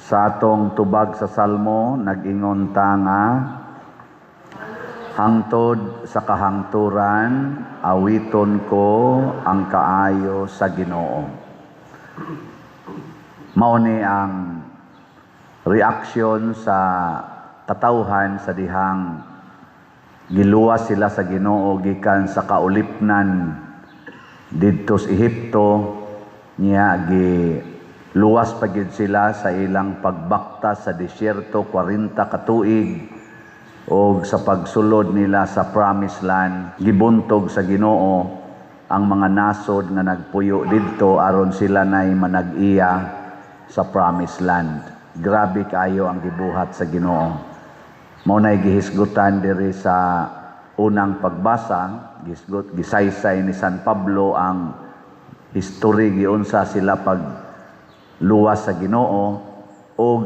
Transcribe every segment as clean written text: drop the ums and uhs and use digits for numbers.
Sa atong tubag sa Salmo, nag-ingon ta nga hangtod sa kahangturan awiton ko ang kaayo sa Ginoo. Mao ni ang reaksyon sa katawhan sa dihang giluwas sila sa Ginoo gikan sa kaulipnan didto sa Ehipto niya. Gi luwas pa gyud sila sa ilang pagbaktas sa disyerto 40 ka tuig og sa pagsulod nila sa Promised Land, gibuntog sa Ginoo ang mga nasod nga nagpuyo didto aron sila nay manag-iya sa Promised Land. Grabe kaayo ang gibuhat sa Ginoo. Mao nay gihisgutan diri sa unang pagbasa, gisgot gisaysay ni San Pablo ang history giunsa sila pag luwas sa Ginoo og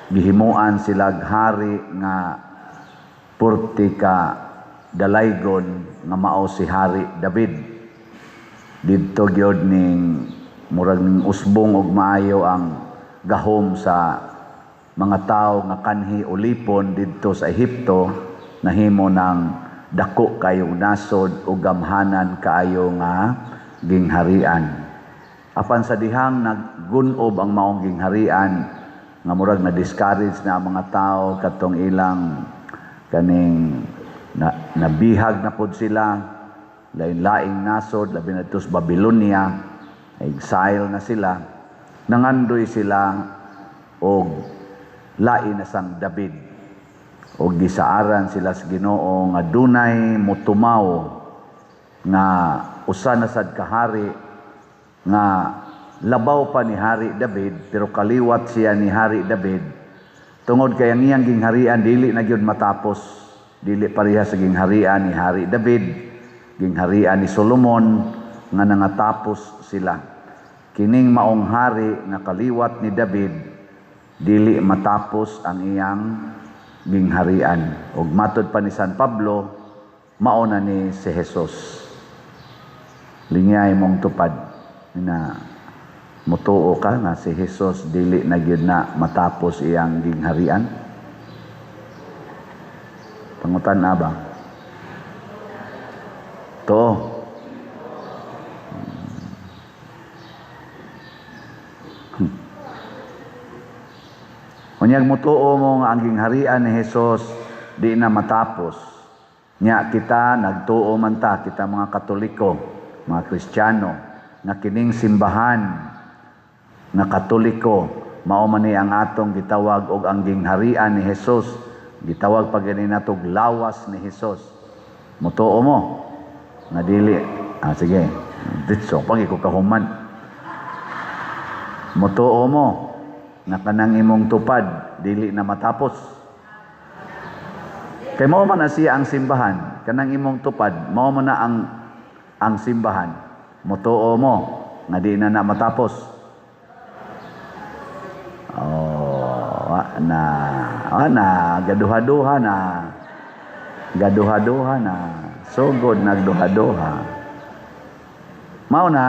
gihimuan sila hari nga purti ka dalaygon nga mao si Hari David. Didto gyud ning murag ning usbong og maayo ang gahom sa mga tawo nga kanhi ulipon didto sa Ehipto, nahimo ng dako kayong nasod o gamhanan kaayo nga gingharian. Apan sa dihang naggunob ang maong gingharian nga murag na discourage na ang mga tao katong ilang kaning na, nabihag na pod sila lain-laing nasod, labi na sa Babylonia, exile na sila, nangandoy sila og lain na sang David og gisaaran sila sa Ginoo nga dunay motumaw nga usa na sad kahari nga labaw pa ni Hari David, pero kaliwat siya ni Hari David tungod kay ang iyang gingharian dili na gyud matapos, dili pareha sa gingharian ni Hari David, gingharian ni Solomon nga nangatapos sila. Kining maong hari nga kaliwat ni David, dili matapos ang iyang gingharian. Ug matod pa ni San Pablo, mao na ni si Jesus. Lingyay mong tupad na mutuo ka nga si Jesus dili na gyud na matapos iyang gingharian? Pangutan na ba? To. Unyag mutuo mo nga ang gingharian ni Jesus di na matapos. Nya kita nagtuo man ta, kita mga Katoliko, mga Kristiyano, nga kining simbahan nga Katoliko mao man ni ang atong gitawag og ang gingharian ni Jesus. Gitawag pa gani natog lawas ni Jesus. Mutuo mo nga dili? Ah, sige. Ditso pag ko kahuman. Mutuo mo nga kanang imong tupad dili na matapos? Kay mao man na siya ang simbahan, kanang imong tupad, mao man na ang simbahan. Mutuo mo nga di na na matapos? Oh, wa na, wa na, gaduha-duha na. Gaduha-duha na. Sugod nagduha-duha. Mao na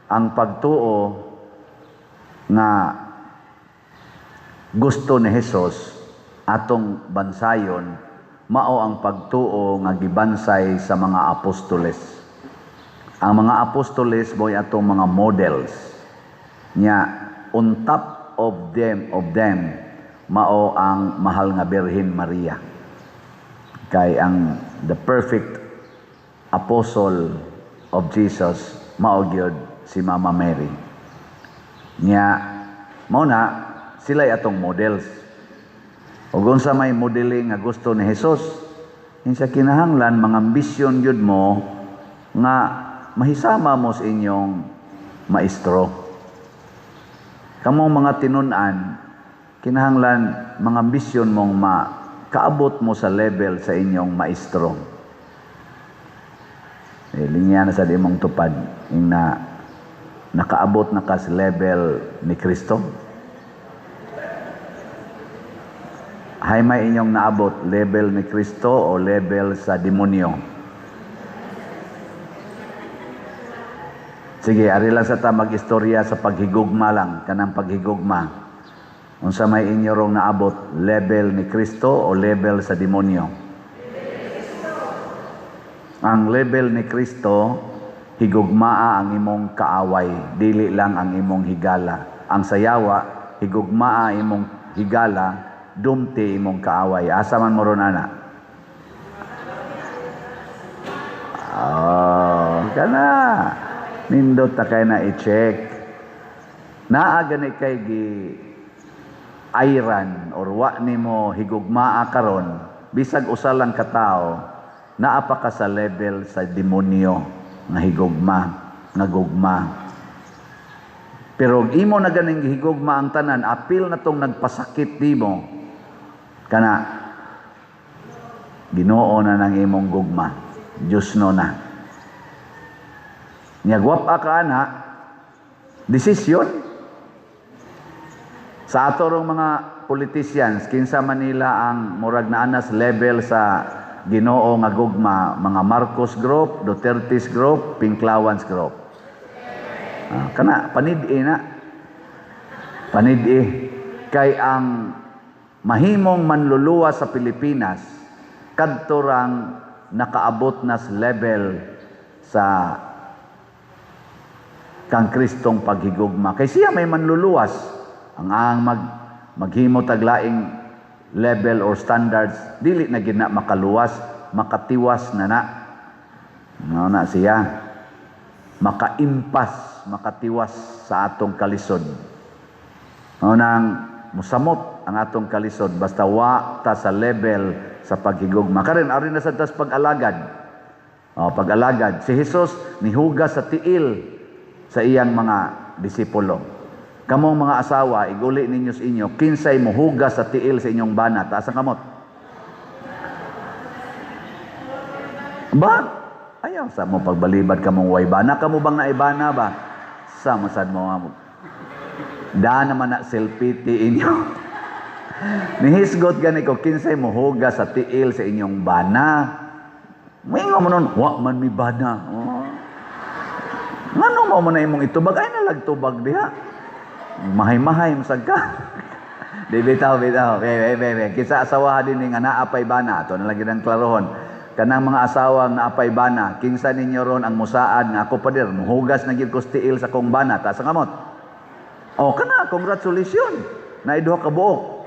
ang pagtuo nga gusto ni Jesus atong bansayon, mao ang pagtuo nga gibansay sa mga apostoles. Ang mga apostoles mo'y atong mga models. Nya on top of them mao ang mahal nga Birhen Maria. Kay ang the perfect apostle of Jesus mao gyud si Mama Mary. Nya mao na sila atong models. Ug unsa may modeling nga gusto ni Jesus? Insa kinahanglan mga ambisyon gyud mo nga mahisama mo sa inyong maestro. Kamong mga tinun-an, kinahanglan mga ambisyon mong makaabot mo sa level sa inyong maestro. Eh, linya na sa imong tupad ing na nakaabot na ka sa level ni Kristo. Hay may inyong naabot, level ni Kristo o level sa demonyo? Sige, ari lang sa ta mag-istorya sa paghigugma lang, kanang paghigugma. Unsa may inyo rong naabot, level ni Kristo o level sa demonyo? Ang level ni Kristo, higugmaa ang imong kaaway, dili lang ang imong higala. Ang sayawa, higugmaa imong higala, dumti imong kaaway. Asa man mo ron ana? Oh, kana. Nindot ta kay na i-check. Naa gani kay gi ayran or wa nimo higugmaa karon, bisag usa lang ka tawo, naa pa ka sa level sa demonyo nga higugma, nga gugma. Pero imo na ganing gihigugma ang tanan, apil na tong nagpasakit nimo, kana Ginoo na nang imong gugma, Diyos no na. Nya gwapa ka ana, desisyon sa ato rong mga politicians, kinsa Manila ang murag na anas level sa Ginoo nga gugma, mga Marcos Group, Duterte's Group, Pinklawans Group? Ah, kana panid-i na. Panid-i kay ang mahimong manluluwas sa Pilipinas kadto rang nakaabot na sa level sa kang Kristong paghigugma. Kay siya may manluluwas. Ang maghimo taglaing level or standards, dili na gid na makaluwas, makatiwas na na. No na siya. Makaimpas, makatiwas sa atong kalisod. No nang musamot ang atong kalisod basta wa ta sa level sa paghigugma. Karon ari na sa tas pag-alagad. Oh, pag-alagad. Si Jesus nihugas sa tiil sa iyang mga disipulo. Kamong mga asawa, iguli ninyo sa inyo, kinsay mohugas sa tiil sa inyong bana, taas ang kamot. Ba? Ayaw sa mo pagbalibad kamong way bana. Kamo bang naibana ba? Sa masad mo nga mo. Da naman na selfie ti inyo. Nihisgot gani ko, kinsay mohugas sa tiil sa inyong bana. Moingon mo nun, wa man mi bana. Oh. Ngano mo na imong itubag? Ay nalagtubag diha. Mahay-mahay masag ka. Di bitaw, bitaw. Be, be, be, be. Kinsa asawa din nga naapay bana. Ato na lagi ng klarohon. Kanang mga asawa nga naapay bana, kinsa ninyo ron ang musaad nga ako pader, muhugas na gyud ko sa tiil sa kong bana, taas ang kamot. O kana, congratulations. Naiduha ka buok.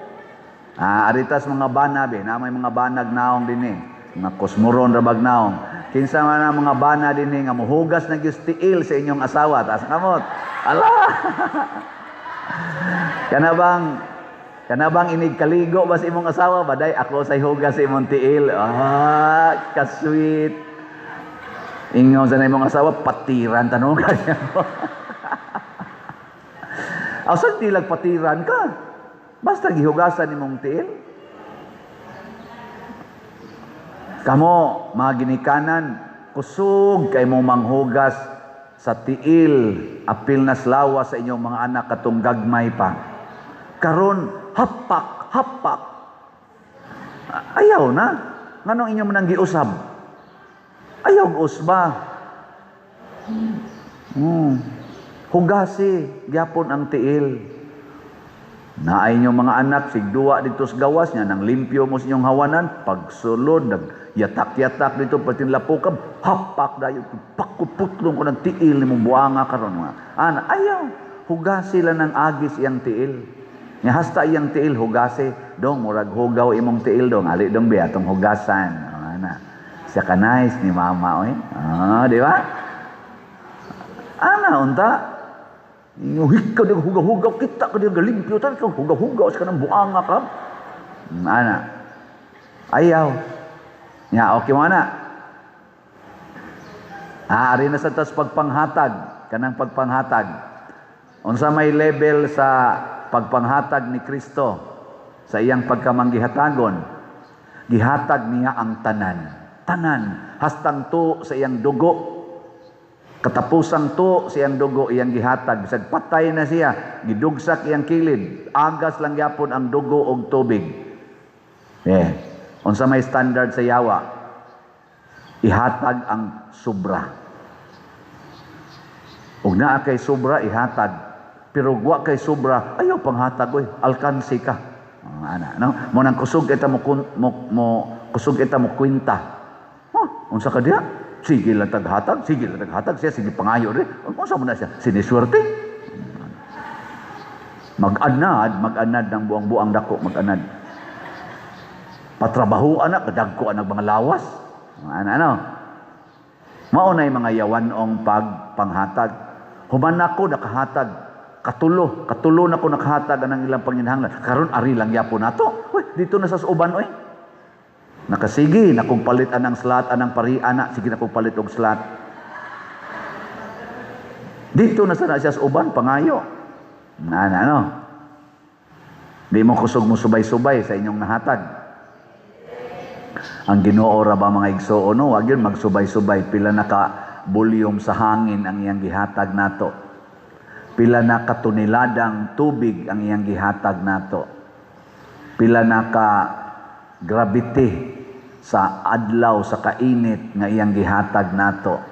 Ah, aritas mga bana be, na may mga banag naong dinhi. Mga kosmoron rabag naong. Kinsa man ang mga bana dinhi nga muhugas na gyud sa tiil sa inyong asawa, taas ang kamot. Ala. Kana bang inig kaligo ba sa imong asawa baday ako say hugas sa imong tiil. Ah, ka-sweet. Ingon sa imong asawa patiran tanong ka niya. Asa di lang patiran ka? Basta gihugasan imong tiil. Kamo mga ginikanan, kusog kay mo manghugas sa tiil, apil na slawa sa inyong mga anak katong gagmay pa. Karon hapak, hapak. Ayaw na. Nganong inyo man ang giusab? Ayaw usba. Hugasi gyapon ang tiil. Naay inyong mga anak sigduwa dito sa gawas niya nang limpyo mo sa inyong hawanan, pagsulod nagyatak-yatak dito pati lapokab, hapak dayon pakuputlong ko ng tiil nimong buanga karon nga. Ana ayaw, hugasi lang ng agis iyang tiil. Nya hasta iyang tiil hugasi, dong murag hugaw imong tiil dong, ali dong biya atong hugasan. Ana. Siya ka nice ni mama oy. Ah, di ba? Ana unta. Inyo hikaw di hugaw-hugaw kita ka di galimpyo tan ka hugaw-hugaw sa kanang buanga ka. Ana. Ayaw. Nya okay mo ana. Ah, ari na sa tas pagpanghatag, kanang pagpanghatag. Unsa may level sa pagpanghatag ni Kristo sa iyang pagkamanggihatagon? Gihatag niya ang tanan. Tanan hastang tuo sa iyang dugo. Katapusang tuo sa iyang dugo iyang gihatag. Bisag patay na siya, gidugsak iyang kilid, agas lang gyapon ang dugo og tubig. Unsa may standard sa yawa? Ihatag ang sobra. Ug naa kay sobra, ihatag. Pero wa kay sobra, ayaw panghatag oy, alkansi ka. Ana, no? Mo nang kusog kita mo, mo, mo kusog kita mo kwenta. Huh, unsa ka diha? Sige lang taghatag, sige lang taghatag siya, sige pangayo rin. Unsa mo na siya? Siniswerte. Mag-anad, mag-anad ng buang-buang dako, mag-anad. Patrabaho anak, kadagko anak mga lawas. Ano, ano? Mao na mga yawanong pagpanghatag. Human ako nakahatag. Katulo, katulo na ko nakahatag anang ilang panginahanglan. Karon ari lang yapon nato. Uy, dito na sa uban oy. Nakasige na kung palit anang slot, anang pari ana, sige na kung palit og slot. Dito na sana siya sa uban pangayo. Na na ano. Di mo kusog mo subay-subay sa inyong nahatag. Ang Ginoo ra ba, mga igsoon, no, wag yun magsubay-subay pila na ka volume sa hangin ang iyang gihatag nato. Pila na ka toneladang tubig ang iyang gihatag nato. Pila na ka gravity sa adlaw, sa kainit nga iyang gihatag nato.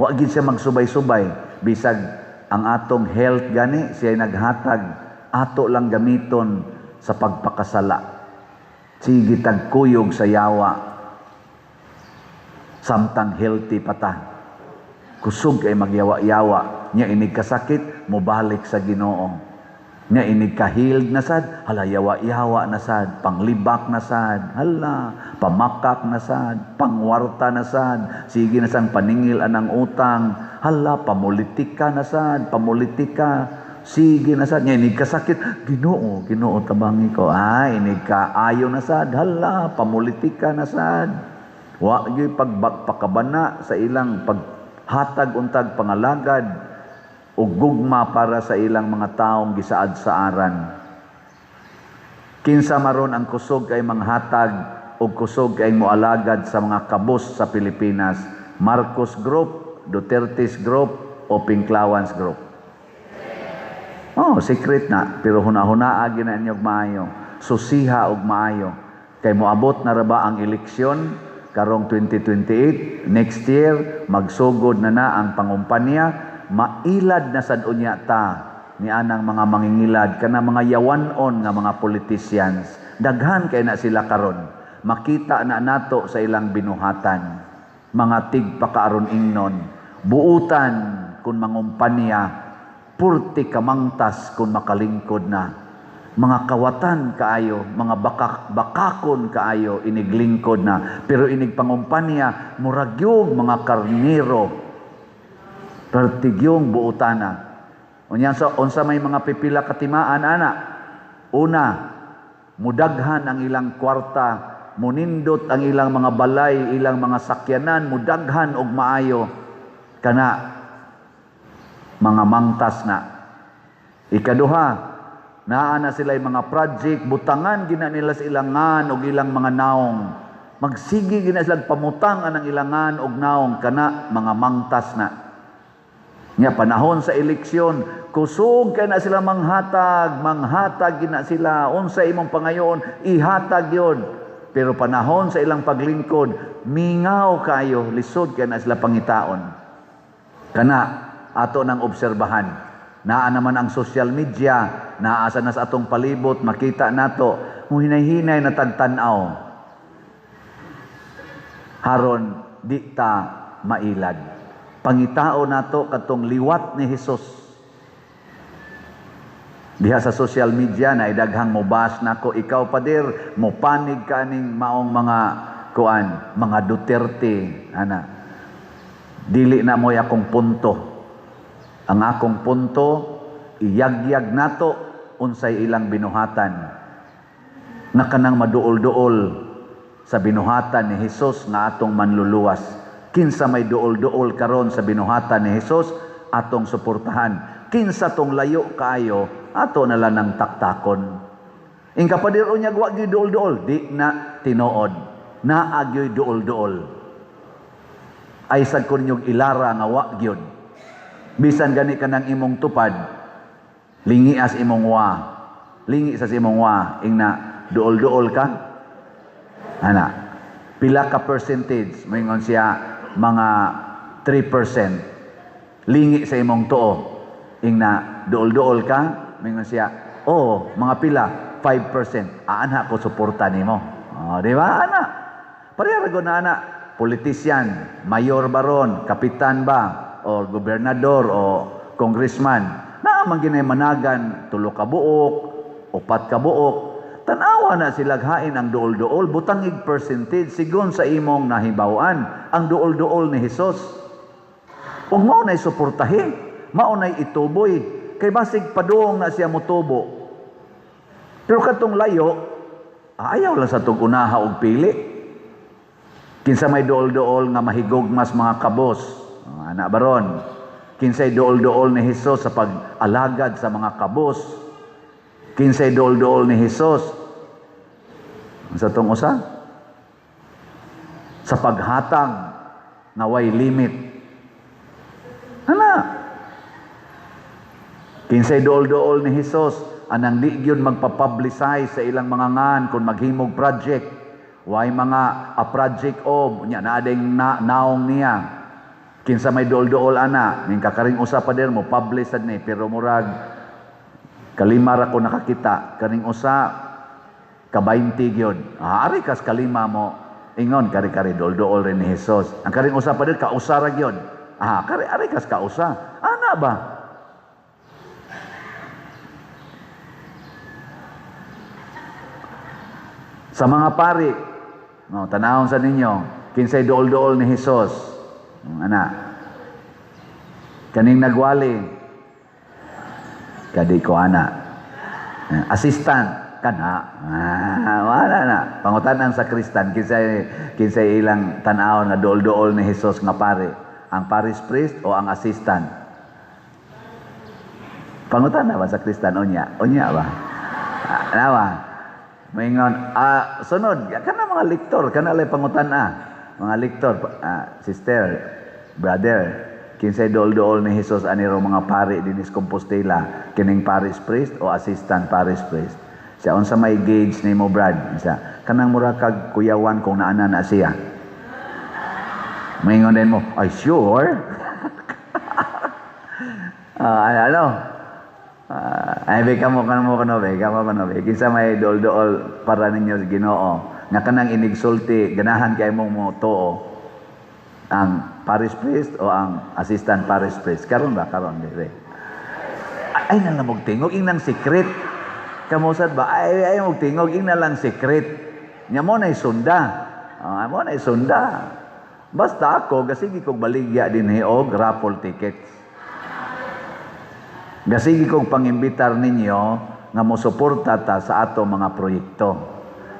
Wa gid siya magsubay-subay bisag ang atong health gani siya naghatag, ato lang gamiton sa pagpakasala. Sige tagkuyog sa yawa samtang healthy pa ta. Kusog ay magyawa-yawa nya, inig kasakit mobalik sa Ginoo. Nya inig ka-healed na sad, hala, yawa-yawa na sad, panglibak na sad, hala, pamakak na sad, pangwarta na sad, sige na sang paningil anang utang, hala, pamulitika na sad, pamulitika, sige na sad. Nya inig kasakit, "Ginoo, Ginoo, tabangi ko." Ay, inig ka ayo na sad, hala, pamulitika na sad. Wa gyud pagpakabana sa ilang paghatag untag pangalagad o gugma para sa ilang mga taong gisaad sa aran. Kinsa maron ang kusog kay manghatag o kusog kay moalagad sa mga kabus sa Pilipinas? Marcos Group, Duterte's Group o Pinklawans Group? Oh, secret na, pero huna-hunaa gyud na inyo og maayo. Susiha og maayo. Kay moabot na ra ba ang eleksyon karong 2028, next year magsugod na na ang pangumpanya, mailad na sad unya ta ni anang mga mangingilad kana mga yawanon nga mga politicians. Daghan kay na sila karon. Makita na nato sa ilang binuhatan. Mga tigpakaaron ingnon, buutan kung mangumpanya, purti kamangtas kung makalingkod na. Mga kawatan kaayo, mga bakakon kaayo iniglingkod na, pero inig pangumpanya muragyog mga karniro, pertigyong buutana. Unya sa unsa may mga pipila katimaan ana? Una, mudaghan ang ilang kwarta, munindot ang ilang mga balay, ilang mga sakyanan, mudaghan og maayo, kana mga mangtas na. Ikaduha, naa na sila mga project, butangan gina nila sa ilangan og ilang mga naong. Magsige gina sila pamutang anang ilangan og naong, kana mga mangtas na. Nya panahon sa eleksyon, kusog kay na sila manghatag, manghatag gina sila unsa imong pangayoon, ihatag yon. Pero panahon sa ilang paglingkod, mingaw kayo, lisod kay na sila pangitaon. Kana ato nang obserbahan. Naa naman ang social media, naa sa na sa atong palibot, makita nato, muhinay-hinay na tagtan-aw. Haron di ta mailad. Pangitao nato katong liwat ni Hesus. Diha sa social media na idaghang mobas nako, "Ikaw, pader, mopanig ka ning maong mga kuan, mga Duterte," ana. Dili na mo'y akong punto. Ang akong punto, iyagyag nato unsay ilang binuhatan. Na kanang maduol-duol sa binuhatan ni Hesus nga atong manluluwas. Kinsa may duol-duol karon sa binuhatan ni Hesus, atong suportahan. Kinsa tong layo kaayo, ato na lang ng taktakon. Ingka, "Pader, unya wa gyud duol-duol," di na tinuod. Naa gyoy duol-duol. Ay sad ko ninyong ilara nga wa gyud. Bisan gani kanang imong tupad, lingias imong wa. Lingi sa imong wa, ingna duol-duol ka. Ana, pila ka percentage, moingon siya mga 3%. Lingi sa imong tuo. Ingna duol-duol ka, mingon siya, oh, mga pila, 5%. Aanha ko suporta nimo. Oh, di ba ana? Pareha ra na ana, politician, mayor baron, kapitan ba, o gobernador o congressman. Naa man ginay managan tulo ka buok, upat ka buok. Tanawa na sila hain ang duol-duol, butangig percentage sigon sa imong nahibaw-an ang duol-duol ni Hesus. Ug mao nay suportahi, mao nay ituboy, kay basig padung na siya motubo. Pero katong layo, ayaw lang sa tug unaha og pili. Kinsa may duol-duol nga mahigog mas mga kabos, ana baron. Kinsay duol-duol ni Hesus sa pag-alagad sa mga kabos. Kinsay duol-duol ni Hesus sa tong usa sa paghatag nga way limit. Ana. Kinsay duol-duol ni Hesus anang di gyud magpa-publicize sa ilang mga ngan kung maghimog project. Way mga a project of nya naa ding na, naong niya. Kinsa may duol-duol ana, ning kakaring usa pa dir mo publish sad ni, pero murag kalima ra ko nakakita, kaning usa ka 20 gyud. Ah, ari kas kalima mo ingon kari-kari duol-duol rin ni Hesus. Ang karing usa pa dir kausa ra gyud. Ah, kari ari kas kausa. Ana ba? Sa mga pari, no, tanawon sa ninyo, kinsay duol-duol ni Hesus. Ana. Kaning nagwali, kadi ko ana. Assistant kana. Ah, wala na. Pangutanan sa Kristan kinsay kinsay ilang tan-awon nga duol-duol ni Hesus nga pari, ang parish priest o ang assistant? Pangutana ba sa Kristan unya? Unya ba? Ah, nawa. Maingon, sunod, kana mga lektor, kana lay pangutana. Mga lektor, sister, brother, kinsay duol-duol ni Hesus ani raw mga pari dinis Compostela, kining parish priest o assistant parish priest? Siya, unsa may gauge nimo, Brad? Siya, kanang mura kag kuyawan kung naana na siya. Maingon din mo, ay sure. Ano? Ay be kamo kamo kano be kamo kano be kinsa may duol-duol para ninyo sa Ginoo nga kanang inigsulti ganahan kay mong mo tuo, ang parish priest o ang assistant parish priest? Karon ba karon dire? Ay na lang tingog inang secret. Kamusad ba? Ay ay tingog ing na lang secret. Nya mo nay sunda. Mo nay sunda. Basta ako gasigi kog baligya dinhi og raffle tickets. Gasigi kog pangimbitar ninyo nga mosuporta ta sa ato mga proyekto.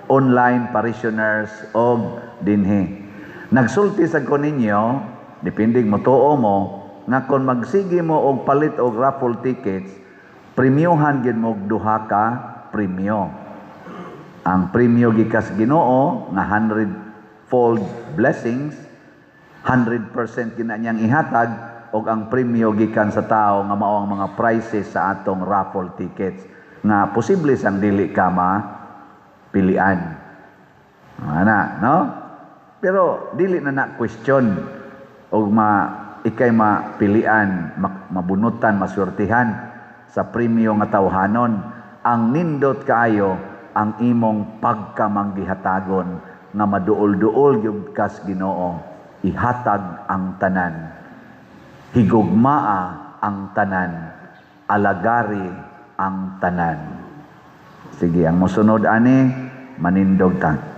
Online parishioners og dinhi. Nagsulti sad ko ninyo, depende mo tuo mo, nga kon magsige mo og palit og raffle tickets, premyohan gyud mo og duha ka premyo. Ang premyo gikas Ginoo nga 100-fold blessings, 100% gina niyang ihatag, og ang premyo gikan sa tao nga mao ang mga prizes sa atong raffle tickets nga posible sang dili ka mapilian. Ana, no? Pero dili na na question og ma ikay mapilian, mabunutan, maswertihan sa premyo nga tawhanon. Ang nindot kaayo ang imong pagkamanggihatagon nga maduol-duol gyud kas Ginoo, ihatag ang tanan, higugmaa ang tanan, alagari ang tanan. Sige, ang mosunod ani manindog ta.